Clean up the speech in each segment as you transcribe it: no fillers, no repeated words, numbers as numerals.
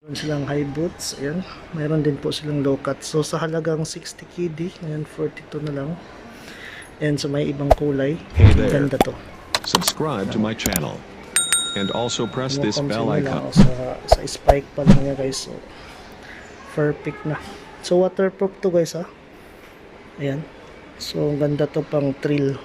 Meron silang high boots, ayan. Mayroon din po silang low cut. So sa halagang 60 KD, ngayon 42 na lang. And so may ibang kulay. Hey there. Ganda to. Subscribe to my channel. And also press this bell icon. Sa spike pa lang niya guys. So perfect na. So waterproof to guys ha. Ayan. So ganda to pang trail.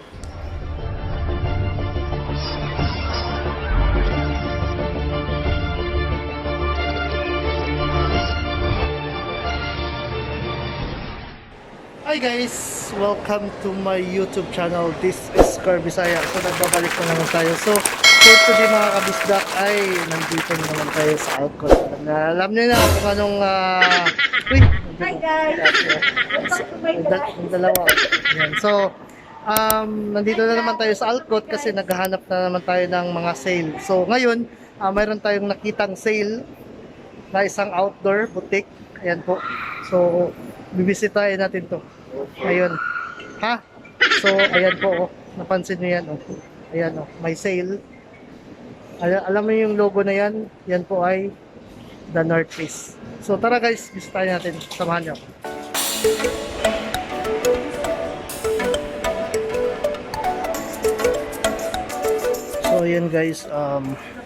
Hi guys! Welcome to my YouTube channel. This is Kerv Bisaya. So nagbabalik na naman tayo. So for today mga kabisdak ay nandito na naman tayo sa outcot. Alam niyo na kung anong uy! Hi guys! Yung dalawa. Ayan. So nandito na naman tayo sa outcot kasi naghahanap na naman tayo ng mga sale. So ngayon mayroon tayong nakitang sale na isang outdoor boutique. Ayan po. So bibisitahin natin to ngayon. Ha? So, ayan po, oh. Napansin niyo yan, oh. Ayan, oh. May sale. Alam mo yung logo na yan? Yan po ay The North Face. So, tara guys, bisitahin natin. Samahan niyo. So, ayan guys,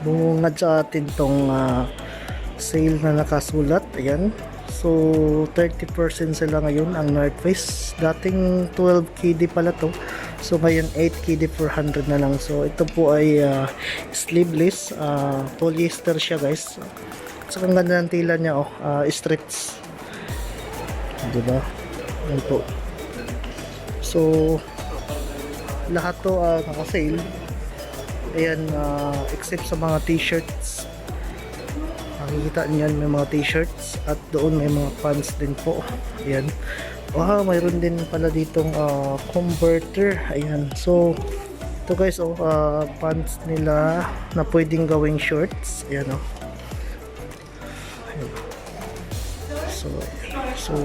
bumungad sa atin tong sale na nakasulat. Ayan. So 30% sila ngayon ang North Face. Dating 12 KD pala to. So ngayon 8 KD for 100 na lang. So ito po ay sleeveless, polyester siya guys. So ang ganda ng tila niya, oh, stretch. Diba? Yan po. So lahat to naka-sale. Ayan, except sa mga t-shirts. Makikita niyan may mga t-shirts at doon may mga pants din po. Ayan. Wow, mayroon din pala ditong converter. Ayan. So ito guys, oh, pants nila na pwedeng gawing shorts. Ayan, oh. Ayan. So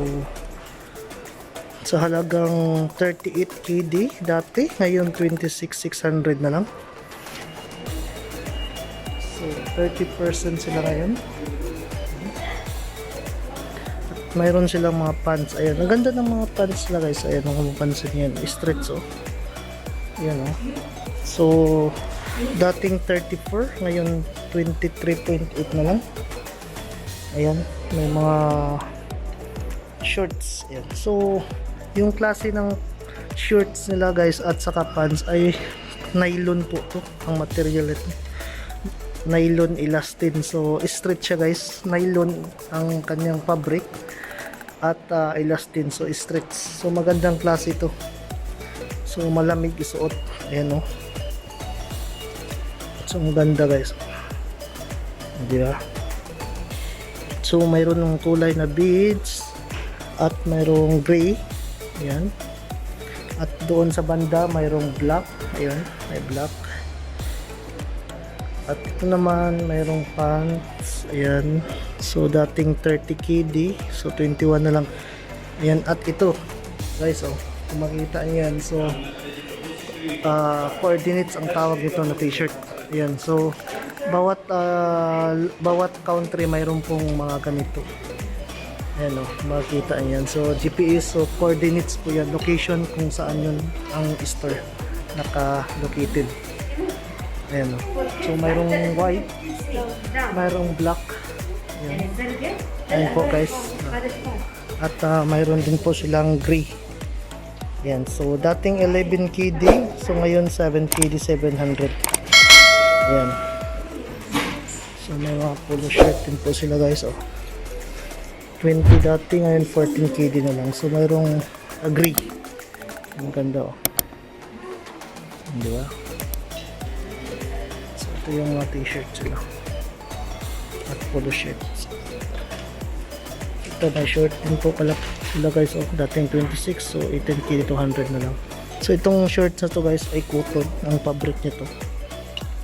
sa halagang 38 KD dati, ngayon 26,600 na lang. 30% sila ngayon. At mayroon silang mga pants. Ayan, ang ganda ng mga pants nila guys. Ayan, kung mapansin yan, stretch, oh. Ayan, oh. So dating 34, ngayon 23.8 na lang. Ayan, may mga shorts. Ayan. So yung klase ng shorts nila guys at saka pants ay nylon po to ang material ito. Nylon elastin. So stretch siya guys. Nylon ang kanyang fabric at elastin. So stretch. So magandang klase ito. So malamig isuot. Ayan, oh. So maganda guys. Diba? So mayroon ng kulay na beads at mayroong gray. Ayan. At doon sa banda mayroong black. Ayan, may black. At ito naman mayroong pants. Ayan. So dating 30 KD. So 21 na lang. Ayan. At ito guys, oh, kung makita nyo yan. So coordinates ang tawag nito na t-shirt. Ayan. So bawat country mayroon pong mga ganito. Ayan, oh, makikita nyo yan. So GPS, so coordinates po yan. Location kung saan yun ang store naka-located. Ayan, oh. So mayroong white, mayroong black. Ayan. Ayan po guys. At mayroon din po silang gray. Ayan. So dating 11 KD, so ngayon 7 KD 700. Ayan. So may mga polo shirt din po sila guys, oh. 20 dati, ngayon 14 KD na lang. So mayroong gray. Ang ganda, oh. Diba? Ito yung mga t-shirt sila at polo shirts. Ito may short din po pala sila guys, oh, dating 26, so 18 KD 200 na lang. So itong shorts na to guys ay cotton ang fabric nito.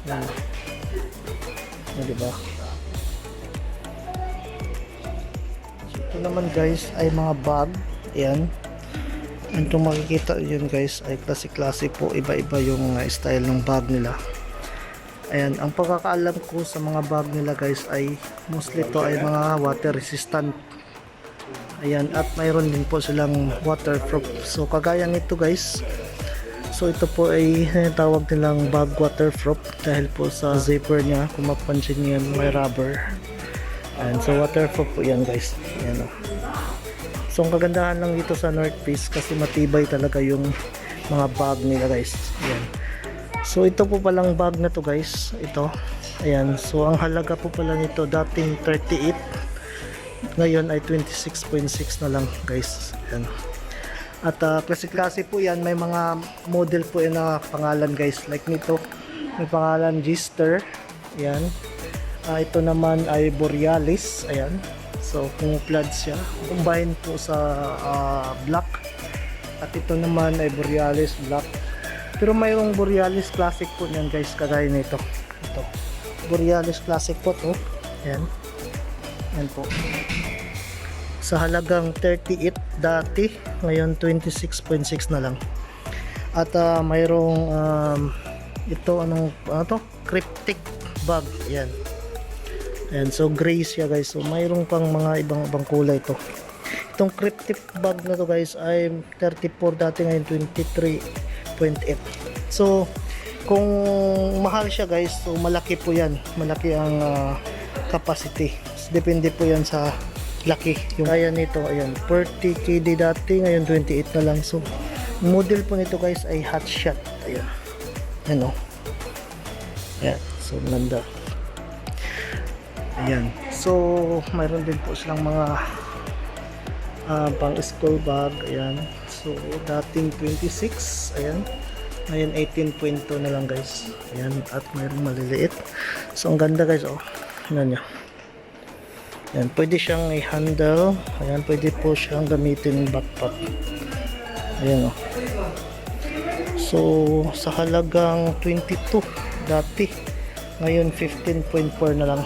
Yan. Yan, diba? So ito naman guys ay mga bag. Ayan. And itong makikita yun guys ay klase-klase po, iba-iba yung style ng bag nila. Ayan, ang pagkakaalam ko sa mga bag nila guys ay mostly to ay mga water resistant. Ayan, at mayroon din po silang waterproof. So kagaya nito guys, so ito po ay tawag nilang bag waterproof dahil po sa zipper niya, kung mapansin niyo may rubber. And so waterproof po yan guys. Ayan, oh. So ang kagandahan lang dito sa North Face kasi matibay talaga yung mga bag nila guys. Ayan. So ito po palang bag na to guys, ito. Ayan, so ang halaga po pala nito dating 38, ngayon ay 26.6 na lang guys. Ayan. At klase-klase po yan, may mga model po yan na pangalan guys, like nito may pangalan Gister. Ayan. Ito naman ay Borealis. Ayan, so kung plaid siya, combine po sa black. At ito naman ay Borealis black. Pero mayroong Borealis Classic po niyan guys, kagaya nito. Ito. Borealis Classic po to. Ayan. Ayan po. Sa halagang 38 dati, ngayon 26.6 na lang. At mayroong ito ano to? Cryptic bag. Ayan. Ayan, so gray siya guys. So mayroong pang mga ibang kulay to. Itong cryptic bag na to guys ay 34 dati, ngayon 23.8. So kung mahal siya guys, so malaki po yan, malaki ang capacity. So, depende po yan sa laki yung kaya nito. Ayan, 40 KD dati, ngayon 28 na lang. So model po nito guys ay hot shot. Ayan, ano, ayan, so ganda. Ayan, so mayroon din po silang mga pang school bag. Ayan, so dating 26, ayan, ngayon 18.2 na lang guys. Ayan, at mayroong maliliit. So ang ganda guys, oh, ano nyo. Ayan, pwede siyang i-handle. Ayan, pwede po siyang gamitin backpack. Ayan, oh. So sa halagang 22 dati, ngayon 15.4 na lang.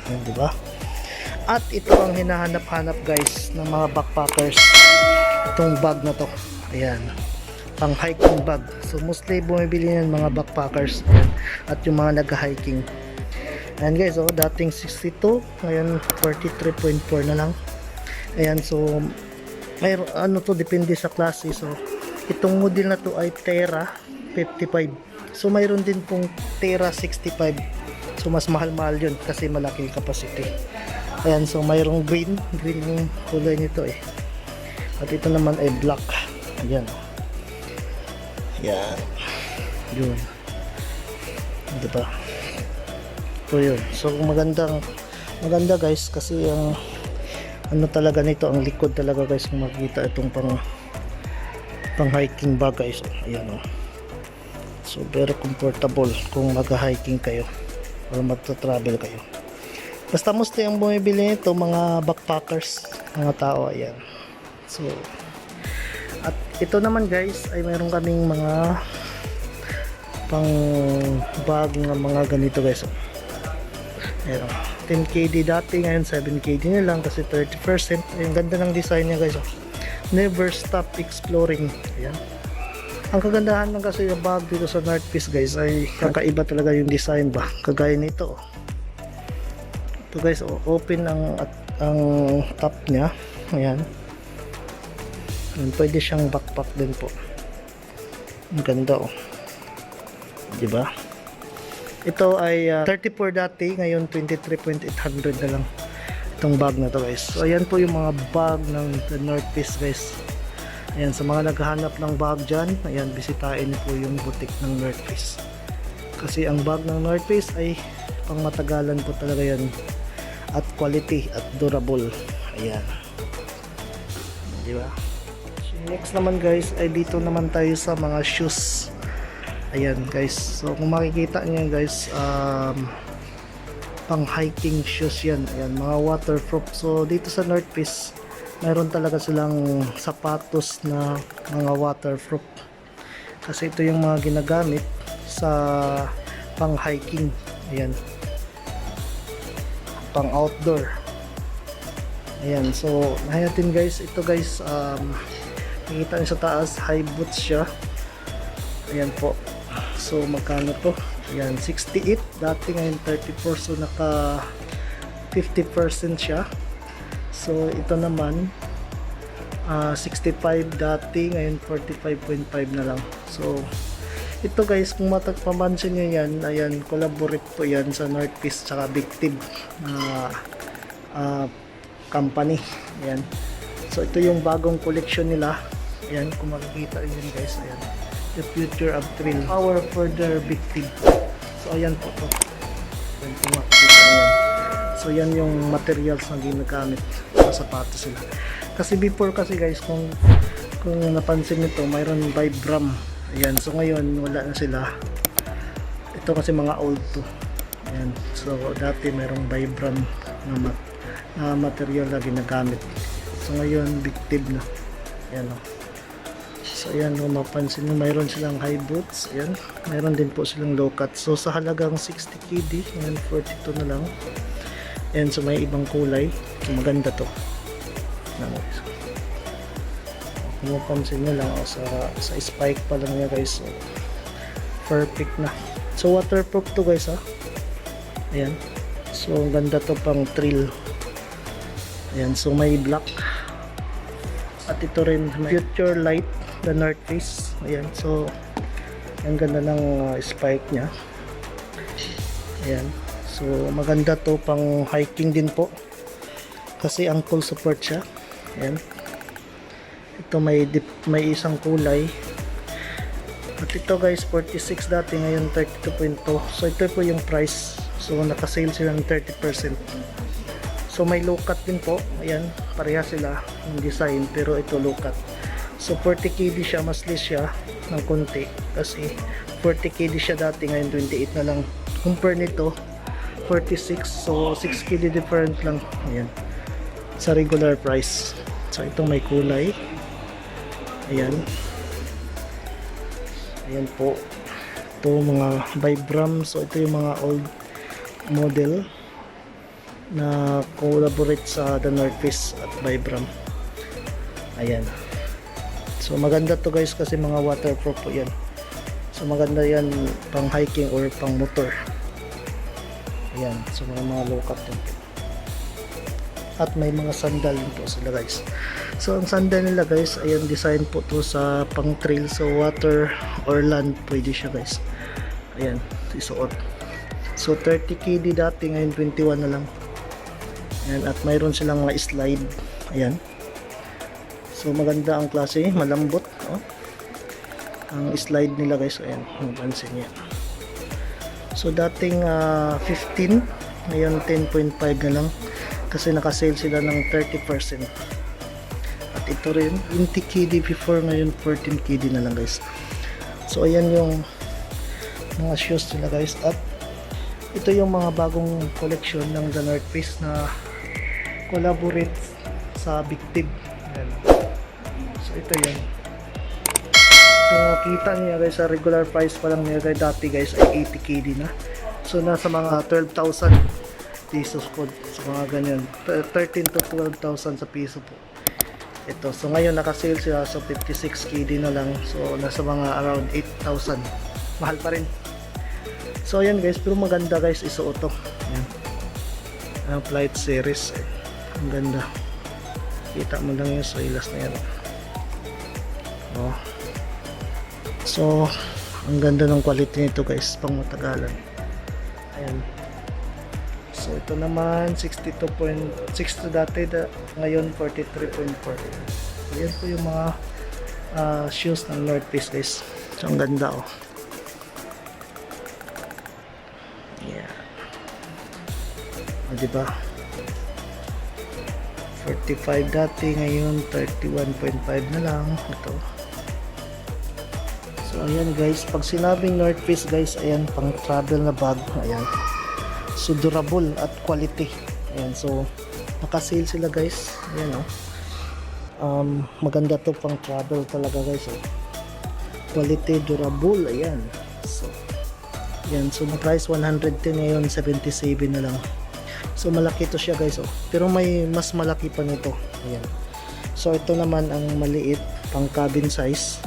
Ayan, diba? At ito ang hinahanap-hanap guys ng mga backpackers, itong bag na to. Ayan, pang hiking bag. So mostly bumibili yan mga backpackers. Ayan. At yung mga nag-hiking. Ayan guys, oh, dating 62, ngayon 43.4 na lang. Ayan, so may ano to, depende sa klase. So itong model na to ay Tera 55. So mayroon din pong Tera 65. So mas mahal-mahal yun kasi malaki capacity. Ayan, so mayroong green yung kulay nito eh. At ito naman ay black. Ayan. Ayan. Yun. Diba? Ito yun. So maganda guys kasi ang ano talaga nito, ang likod talaga guys, kung makikita itong pang hiking bag guys. Ayan, oh. So very comfortable kung mag-hiking kayo or magta-travel kayo. Basta mostly ang bumibili nito mga backpackers, mga tao. Ayan. So at ito naman guys ay mayroon kaming mga pang bag ng mga ganito guys. Ayan, 10 KD dati, ngayon 7 KD na lang kasi 30%. Ang ganda ng design niya guys. Never stop exploring. Ayan. Ang kagandahan lang kasi yung bag dito sa North Face guys ay kakaiba talaga yung design ba. Kagaya nito. Ito guys, open ang top niya. Ayan. And pwede siyang backpack din po. Ang ganda oh. Diba? Ito ay 34 dati, ngayon 23.800 na lang itong bag na to guys. So ayan po yung mga bag ng the North Face guys. Ayan, sa mga naghahanap ng bag dyan, ayan, bisitahin po yung boutique ng North Face. Kasi ang bag ng North Face ay pang matagalan po talaga yan. At quality at durable. Ayan. Diba? So next naman guys ay dito naman tayo sa mga shoes. Ayan guys, so kung makikita nyo guys, pang hiking shoes yan. Ayan, mga waterproof. So dito sa North Face mayroon talaga silang sapatos na mga waterproof kasi ito yung mga ginagamit sa pang hiking. Ayan, pang outdoor. Ayan, so natin guys, ito guys, makikita nyo sa taas, high boots siya. Ayan po. So magkano to? Ayan, 68 dati, ngayon 34, so naka 50% siya. So ito naman 65 dati, ngayon 45.5 na lang. So ito guys, kung matagpamansin nyo yan, ayan, collaborate po yan sa Northeast tsaka Big Tib company. Ayan. So ito yung bagong collection nila. Ayan, kung makikita yun guys, ayan, the future of thrill, power for their Big Tib. So ayan po to. Ayan, kung makikita yan. So yan yung materials na ginagamit sa sapatos sila. Kasi before kasi guys, kung napansin nito, mayroon Vibram. Ayan, so ngayon wala na sila. Ito kasi mga old to. Ayan, so dati mayroong Vibram na material na ginagamit. So ngayon Big Tib na. Ayan o. So ayan, kung mapansin nyo, mayroon silang high boots. Ayan, mayroon din po silang low cut. So sa halagang 60 KD, ngayon 42 na lang. Ayan, so may ibang kulay. So maganda to. Kung mapansin nyo lang, sa spike pa lang niya guys, so perfect na. So waterproof to guys ha. Ayan, so ang ganda to pang trail. Ayan, so may black, at ito rin may future light, the North Face. Ayan, so ang ganda ng spike nya. Ayan, so maganda to pang hiking din po kasi ankle support siya. Ayan, ito may isang kulay. At ito guys, 46 dati, ngayon 32.2. So ito po yung price. So naka-sale sila ng 30%. So may low cut din po. Ayan, pareha sila ng design, pero ito low cut. So 40 KD siya, mas less siya ng konti kasi 40 KD siya dati, ngayon 28 na lang. Compare nito 46, so 6 KD different lang. Ayan, sa regular price. So ito may kulay. Ayan. Ayan po. Ito mga Vibram. So ito yung mga old model na collaborate sa The North Face at Vibram. Ayan. So maganda to guys kasi mga waterproof po yan. So maganda yan pang hiking or pang motor. Ayan. So mga low cut din. At may mga sandal din po sila guys. So ang sandal nila guys, ayan, design po to sa pang trail, so water or land pwede siya guys. Ayan, isuot. So 30 KD dati, ngayon 21 na lang. Ayan, at mayroon silang mga slide. Ayan, so maganda ang klase, malambot, oh, ang slide nila guys. Ayan, mapansin niya. So dating 15, ngayon 10.5 na lang kasi naka-sale sila ng 30%. At ito rin 20 KD before, ngayon 14 KD na lang guys. So ayan yung mga shoes nila guys. At ito yung mga bagong collection ng The North Face na collaborate sa Big Tib. Ayan. So ito yan. So kita niya guys, sa regular price pa lang niya guys dati guys ay 80 KD na. So nasa mga 12,000 pesos po, so mga ganyan, 13 to 12,000 sa piso po ito. So ngayon naka-sale sila, so 56 KD na lang, so nasa mga around 8,000. Mahal pa rin. So ayan guys, pero maganda guys, isuot to. Ayan, ang flight series, ang ganda, kita mo lang yung soilas na yan. Oh. So ang ganda ng quality nito guys, pang matagalan. Ayan. So ito naman 62.60 dati, ngayon 43.4. Ayan po yung mga shoes ng North Face guys. So ang ganda oh. Yeah. O diba? 45 dati, ngayon 31.5 na lang. Ito. So ayan guys, pag sinabing North Face guys, ayan, pang travel na bag. Ayan, so durable at quality. Ayan, so naka-sale sila guys. Ayan oh. Maganda to pang travel talaga guys oh. Quality, durable. Ayan, so ayan, so na price 110, ngayon 77 na lang. So malaki to siya guys oh. Pero may mas malaki pa nito. Ayan, so ito naman ang maliit, pang cabin size.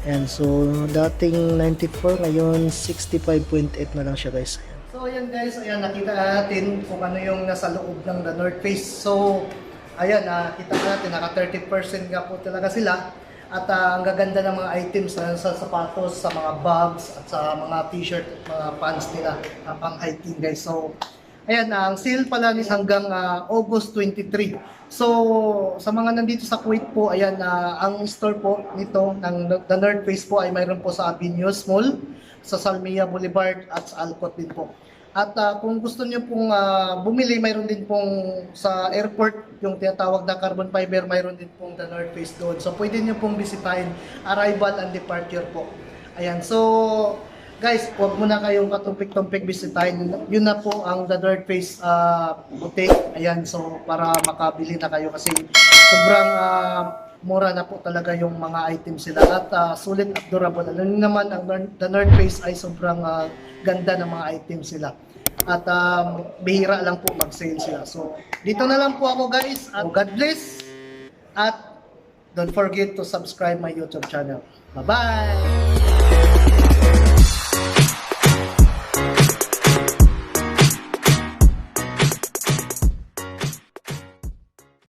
Ayan, so dating 94, ngayon 65.8 na lang siya guys. Ayan. So ayan guys, ayan nakita natin kung ano yung nasa loob ng the North Face. So ayan, nakita natin naka 30% nga po talaga sila. At ang gaganda ng mga items sa sapatos, sa mga bags, at sa mga t-shirt at mga pants nila pang hiking guys. So ayan, ang sale pala is hanggang August 23. So, sa mga nandito sa Kuwait po, ayan, ang store po nito ng The North Face po ay mayroon po sa Avenues Mall, sa Salmia Boulevard at sa Alcott din po. At kung gusto niyo pong bumili, mayroon din pong sa airport, yung tinatawag na carbon fiber, mayroon din pong The North Face doon. So, pwede niyo pong bisitahin arrival and departure po. Ayan, so guys, huwag mo na kayong katumpik-tumpik bisitahin. Yun na po ang The North Face boutique. Ayan, so para makabili na kayo kasi sobrang mura na po talaga yung mga items sila at sulit at durable. Ano naman, ang The North Face ay sobrang ganda ng mga items sila. At bihira lang po mag-sale sila. So, dito na lang po ako guys. God bless. At don't forget to subscribe my YouTube channel. Bye-bye!